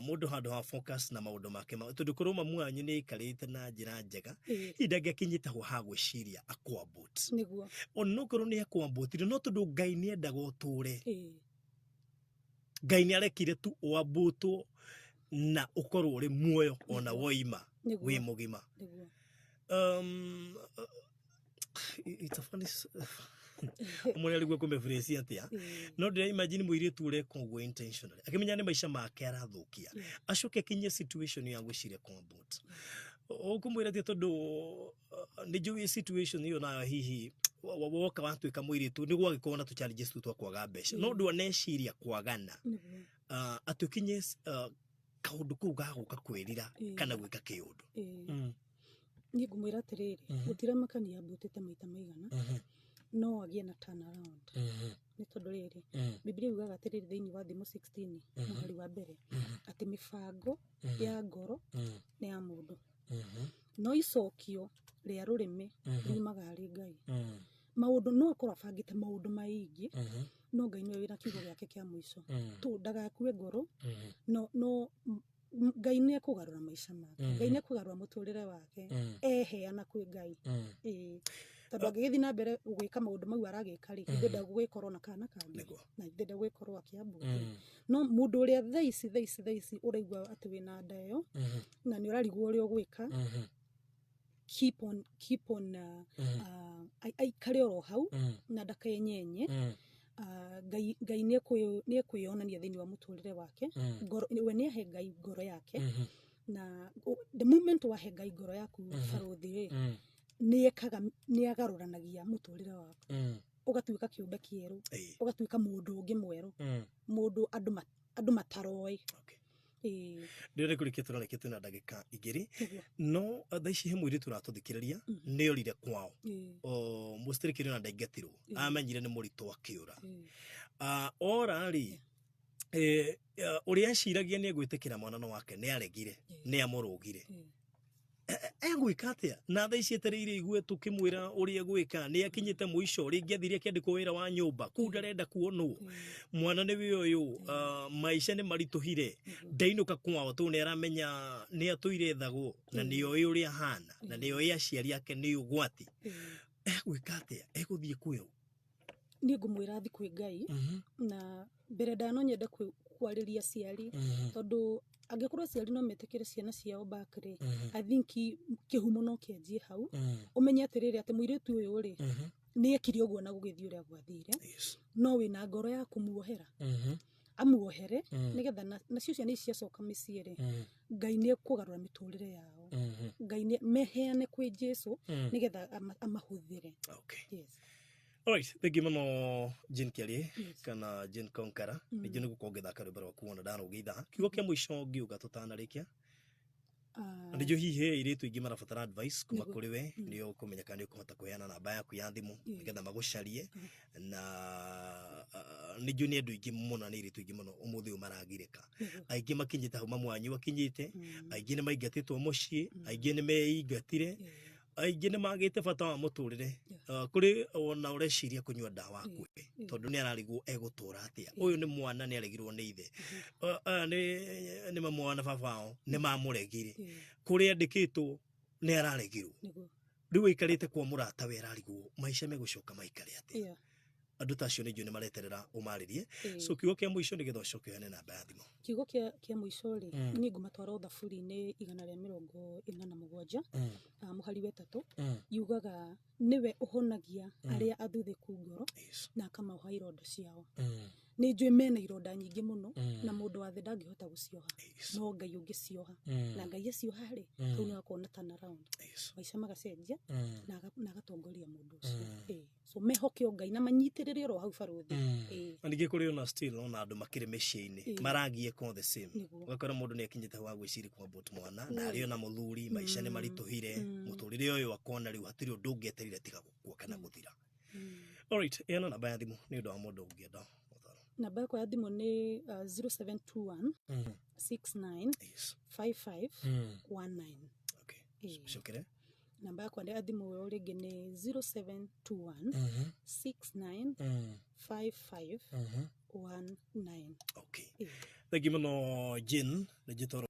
mũndũ handũ ha focus na maũndũ make tondũ korwo mamu wanyu nĩ aikarĩte na njĩra njega, hihi ndangĩakinyĩte ho ha gwĩciria akwambut. Onokorwo nĩ akwambutire, no tondũ Ngai nĩ endaga ũtũre, Ngai nĩ arekire tu wambutwo na ũkorwo ũrĩ muoyo ona woima wĩ mũgima. It's a funny ũmwe arigwo kũmĩbũrĩci atĩa, no ndĩra imagine mũirĩtu ũreka ũguo intentionally akĩmenya nĩ maica make arathũkia, acoke akinye situation ya gwĩciria kwambut. Ũkũmwĩra atĩa? Tondũ nĩ njũĩ situation ĩyo nayo hihi woka watuĩka mũirĩtu nĩ gwagĩkorwo na tũ challenges tu twa kwaga mbeca, no ndwaneciria kwagana atĩ ũkinye kaũndũ kau gagũka kwĩrira kana gwĩka kĩũndũ. Niĩ ngũmwĩra atĩrĩrĩ, gũtiramakania ambutĩte maita maigana, no agĩe na turn around, nĩ tondũ rĩrĩ, Bibilia yugaga atĩrĩrĩ thĩinĩ wa Thimo 16 mũhari wa mbere, atĩ mĩbango ya ngoro nĩ ya mũndũ, no icokio rĩa rũrĩmĩ riumaga harĩ Ngai. Maũndũ no akorwo abangĩte maũndũ maingĩ, no Ngai nĩwe wĩna kiugo gĩake kĩa mũico. Tu ndagakue ngoro, no Ngai nĩ ekũgarũra maica make, Ngai nĩ ekũgarũra mũtũrĩre wake eheana kwĩ Ngai. Ĩĩ, tondũ angĩgĩthiĩ na mbere gwĩka maũndũ mau aragĩka rĩ, ithe ndagũgĩkorwo na kana kangĩ, na ithe ndagũgĩkorwo akĩambũte. No mũndũ ũrĩa thaa ici ũraigua atĩ wĩna nda ĩyo na nĩ ũrarigwo ũrĩa ũgwĩka, keep on aikare oro hau na ndakenyenye. Ngai nĩ ekwĩyonania thĩinĩ wa mũtũrĩre wake. Ngoro we nĩ ahe Ngai ngoro yake, na the moment wahe Ngai ngoro yaku, barũthi rĩ, nĩ ekaga, nĩ agarũranagia mũtũrĩre waku, ũgatuĩka kĩũmbe kĩerũ, ũgatuĩka mũndũ ũngĩ mwerũ, mũndũ andũ mataroĩ. Ĩĩ. Ndĩrenda kũrĩkia, tũrarĩkia twĩna ndagĩka 2. No thaa ici he mũirĩtu ũratũthikĩrĩria, nĩ orire kwao. Mũcitirĩkĩrio na ndaingatirwo, amenyire nĩ mũritũ akĩũra. Ora rĩ, ũrĩa eciragia nĩ egwĩtĩkĩra mwana no wake, nĩ aregire, nĩ amũrũgire. Egwĩka atĩa? Na thaa ici etereire igue tũkĩmwĩra ũrĩa egwĩka. Nĩ akinyĩte mũico, rĩngĩ athire akĩandĩkwo wĩra wa nyũmba kũu, ndarenda kuonwo. Mwana nĩ wĩ ũyũ, maica nĩ maritũhire, ndainũka kwao tondũ nĩ aramenya nĩ atũire ethagwo, na nĩ oĩ ũrĩa ahana, na nĩ oĩ aciari ake nĩ ũgwati. Egwĩka atĩa? Egũthiĩ kwĩũ? Niĩ ngũmwĩra athi kwĩ Ngai, na mbere ndaya no nyende kwarĩria aciari, tondũ angĩkorwo aciari no metĩkĩre ciana ciao back rĩ, I think kĩhumo no kĩanjie hau. Ũmenye atĩrĩrĩ, atĩ mũirĩtu ũyũ rĩ, nĩ ekire ũguo na gũgĩthiĩ ũrĩa gwathire, no wĩna ngoro ya kũmuohera, amuohere, nĩgetha nacio ciana ici ciacoka mĩciĩ rĩ, Ngai nĩ ekũgarũra mĩtũrĩre yao. Ngai nĩ meheane kwĩ Jesu nĩgetha amahũthĩre. Yes. Alright, thank you mũno Jane Kiarie kana Jane Conqueror. Ningĩ nĩ gũkorwo ngĩthaka rwĩmbo rwaku wona ndarũgĩa ithaa. Kiugo kĩa mũico ngiuga tũtanarĩkia? Na nĩnjũĩ hihi he airĩtu aingĩ marabatara advice kuma Nĩguo. kũrĩ we, nĩ ũkũmenya kana nĩ ũkũhota kũheana namba yaku ya thimũ nĩgetha magũcarie. Na nĩnjũĩ nĩ andũ aingĩ mũno na nĩ airĩtu aingĩ mũno ũmũthĩ ũyũ maragirĩka. Aingĩ makinyĩte hau mamu wanyu akinyĩte, aingĩ nĩ maingatĩtwo mũciĩ, aingĩ nĩ meingatire, aingĩ nĩ magĩte bata wa mũtũrĩre. Kũrĩ ona ũreciria kũnyua ndawa akuhe tondũ nĩ ararigwo egũtũra atĩa. Ũyũ nĩ mwana nĩ aregirwo nĩ ithe. Aya nĩ mamu wao na baba wao nĩ mamũregire. Kũrĩa andĩkĩtwo nĩ araregirwo. Rĩu aikarĩte kwa mũrata we ararigwo maica megũcoka maikare atĩa. Andũ ta acio nĩ njũĩ nĩ mareterera ũmarĩrie. So kiugo kĩa mũico nĩgetha ũcoke ũheane namba ya thimũ. Kiugo kĩa mũico rĩ, niĩ ngũmatwara thaburi-inĩ 147, mũhari wa 3, yugaga nĩwe ũhonagia arĩa athuthĩku ngoro na akamaoha ironda ciao. Nĩ njũĩ mena ironda nyingĩ mũno, na mũndũ wa thĩ ndangĩhota gũcioha, no Ngai ũngĩcioha. Na Ngai acioha rĩ, hau nĩ hakorwo na turnaround. Maica magacenjia na agatongoria mũndũ ũcio. So mehoke o Ngai na manyitĩrĩre oro hau barũthi. Na ningĩ kũrĩ ona still ona andũ makĩrĩ mĩciĩ-inĩ maragiĩka all the same. Ũgakora mũndũ nĩ akinyĩte hau wa gwĩciria kwa about mwana na arĩ ona mũthuri, maica nĩ maritũhire, mũtũrĩre ũyũ akona rĩu hatirĩ ũndũ ũngĩ etereire tiga gũkua kana gũthira. Alright, ĩana namba ya thimũ nĩ ũndũ wa mũndũ ũngĩenda ũtaro. Namba yakwa ya thimũ nĩ 0721 69 55 19. Okay. Cokere. Namba yakwa ya thimũ ĩyo rĩngĩ nĩ 0721 69 55 19. Okay. Thank you mũno Jane, nĩ njĩtwo